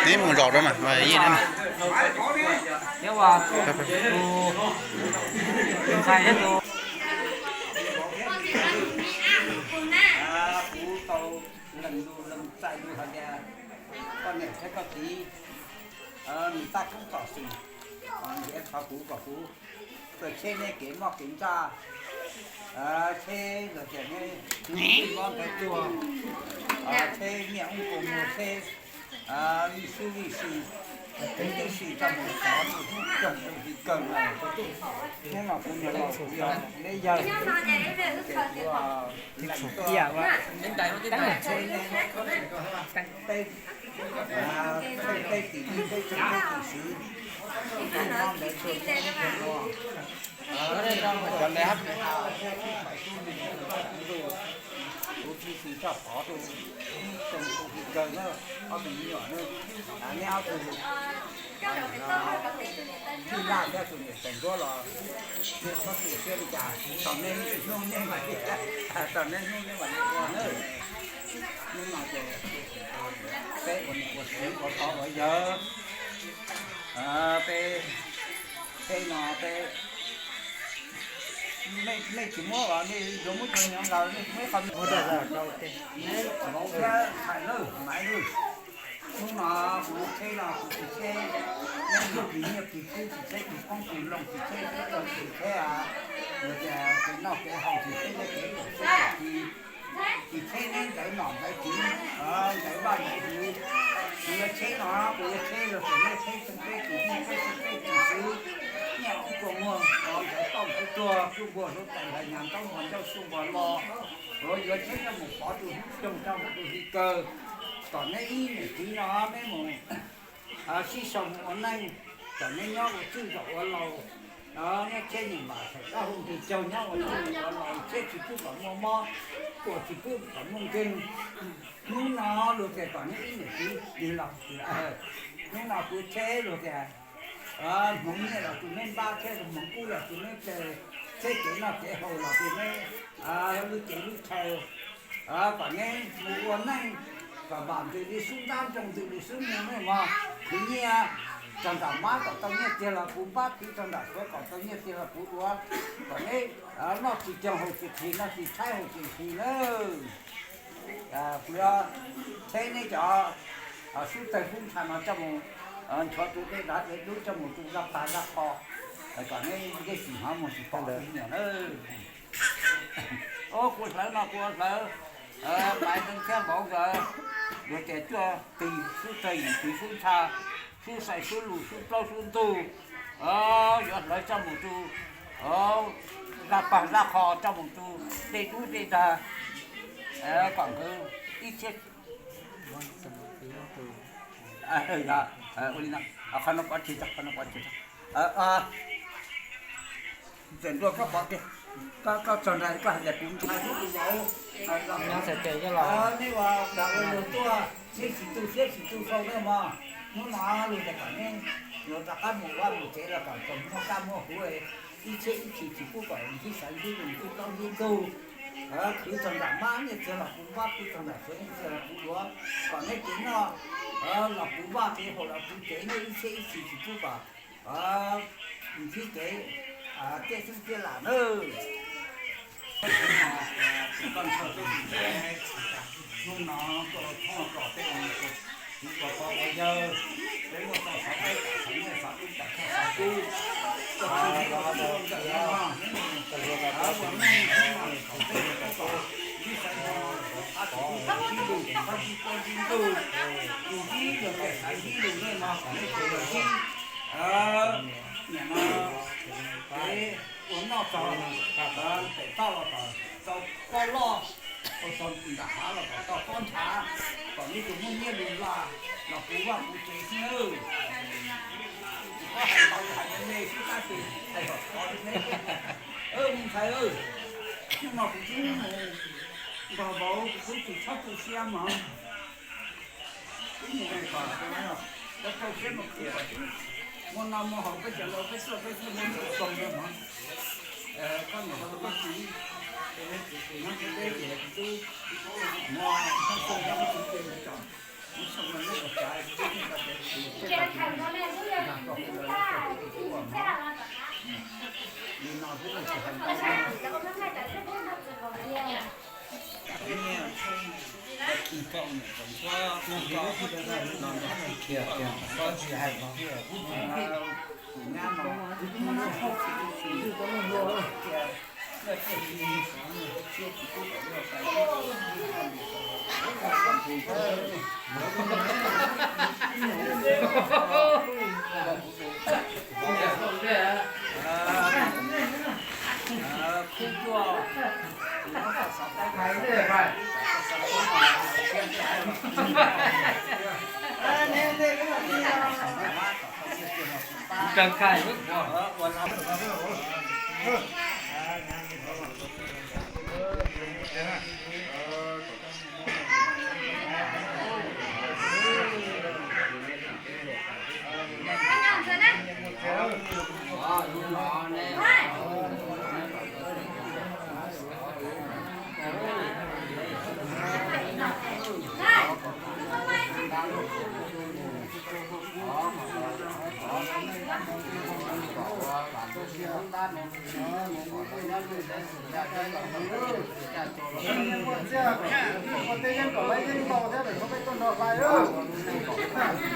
Neb mus zaum rau mas, yeej neb mas. Kuv tau lees lus lees txais lus hais tias koj niam thiab koj txiv nws tab kub tom xwm, ntiav thov kuv kom kuv txawj tsheb nej kev mob kev ntsaj, tsheb los tias nej mob nqe tuag, tsheb nyiaj ub kua muag, tsheb lij sib lij si, tib si rau mus xov tus hnub roog tus hli kawg no. Hnub no kuv niam laus kuv yog neb yawg, ces kuv lees tuaj tsheb neb, tsheb teb, tsheb teb tim ib, tsheb txheeb teb tim xwb, mob nqe tuag, cov nqe hab, kuv tib si tshaj pov rau hnub roog tus hli kawg na, ob tug me nyuam na, neb ob tug tij laj thiab tus niam tais nruab los nej txhob tu siab li cas, tos neb hnub neb mam li, tos neb hnub neb mam li ua na. Hnub no ces peb ua niam ua txiv ua tod ua yawg, peb, peb no peb, nej tsis muab, nej yuav muab cov nyob nkaus nej muab qhov, neb vauv thiab ntxhais lawm, maiv lawm. Hnub no kuv tsheb no kuv tsis tsheb, neb yug kis nyiaj kis kub tsis tsheb, kis koob kis loo tsis tsheb, tsis tsheb, yog tias kev noj kev haus tsis tsheb, kev kaum tsheb kaum kis, tsis tsheb neb ntawv nom ntawv tswv, ntawv vaj ntawv tsev, kuv yuav tsheb no, kuv yuav tsheb los tus neb tsheb xeeb peb tus neb tsheb xeeb peb tus xwb, nyiaj ub kua muag, ntawv tauj ntawv tuag, tsuj npuas hlub tais hlais nyas ntaub npog ncauj tsuj npuas lo, kuv yuav tsheb coj mus pov tus hnub roog rau tus hli kawg, kom neb ib niam txiv no neb mus sib sau mus ua neej, kom neb nyob ua txwj zaum ua laus, nyob tsheb nyeem vam thaum dab hu nqis caug nyob ua txwj zaum ua laus, tsheb tsis pub kom muaj mob, kuam tsis pub kom muaj nkeeg. Hnub no luag tias kom neb ib niam txiv tig los, hnub no kuv tsheb luag tias hmoov nyiaj los tus neb npab, tsheb hmoov kub los tus neb tes, tsheb kev noj kev haus los tus neb lub cev lub chaw, kom neb mus ua neej kom vam ntws li xub ntab nroo ntws li xub nyoog nej mog. Khwv nyiaj txog nram mab kom tau nyiaj tiag los kuv npab, khwv txog nram suav kom tau nyiaj tiag los kuv duav, kom neb noj tsis cog haus tsis qhis, noj tsis tshaib haus tsis qhis nawb. Kuv yuav tsheb neb cov sub tawg sub ntsha no coj mus nchuav tus dej dav dej dub, coj mus tu zaj pag zaj qho, kom neb ncej tsis hnov muag tsis pom tus me nyuam nawb. Ua kuv hlawv no kuv ua hlawv pais neeg thiab vauv nkawd, luag tias cuaj tig sub tawg yim tig sub ntsha, sub sai sub lus sub plaub sub ntug, yuav hlawv coj mus tu zaj pag zaj qho, coj mus tu dej dub dej dag, kom nkawd ib txhiab. Qhov no pov tsis tau, qhov no pov tsis tau. Txawm nrua koj pov tiag, koj txog nrad koj hais tias kuv ntshai tus vauv. Neb ua dag ua luag tuaj, neb tsis tu siab tsis tu sau nej mog. Hnub no luag tias kom neb yuav rov qab mus vaj mus tsev los kom txaus muaj kab muaj huv, ib txhiab ib txhis tsis pub kom ntsib xaiv ntsib lus ntsib plaub ntsib ntug. Khwv txog nram mab nyiaj txiag los kuv npab, khwv txog nram suav nyiaj txiag los kuv duav, kom neb kev noj los kuv vaj, kev haus los kuv cev, neb ib txhiab ib txhis tsis pub kom ntsib kev tiaj xeeb tiaj lam nawb. Hnub no tuaj thoob los kom peb ua niam ua txiv ua pog ua yawg, peb muaj txoj xov peb kam xav nyiaj xav kub kam txog xov kub, txoj txhua txhua ntawm no neb mus ua neej hnub no kom peb ua tau ntsib xaiv no, qab tsis pub kom ntsib lus, qab tsis pub ntsib ntug, tus ntsib yog tias xaiv ntsib lus nej mog kom nej tsis yog ntsib. Nim no kev ua noj txog pem toj los kom tau pob loj, ua txog nram hav los kom tau pob ntshav, kom neb tus muaj nyiaj lus laj los puv vaj puv tsev xwb nawb. Tsis txhob hais ntau, hais me me xwb tab sis hais kom khov li neb. Me ntxhais, hnub no kuv twb mus nrog vauv, kuv twb tsis txhob tu siab mog. Ib mus kom rau siab mus khwv kom twb muaj noj muaj haus, peb cov laus peb tuaj peb tuaj nyob tsis tau no mog. Koj niam koj txiv nyob peb ces kuv twb muaj txoj xoo nyob peb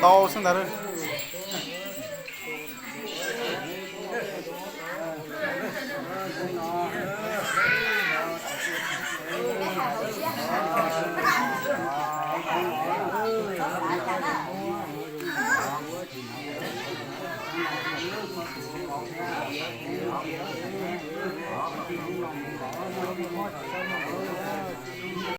Tau xwb ntag.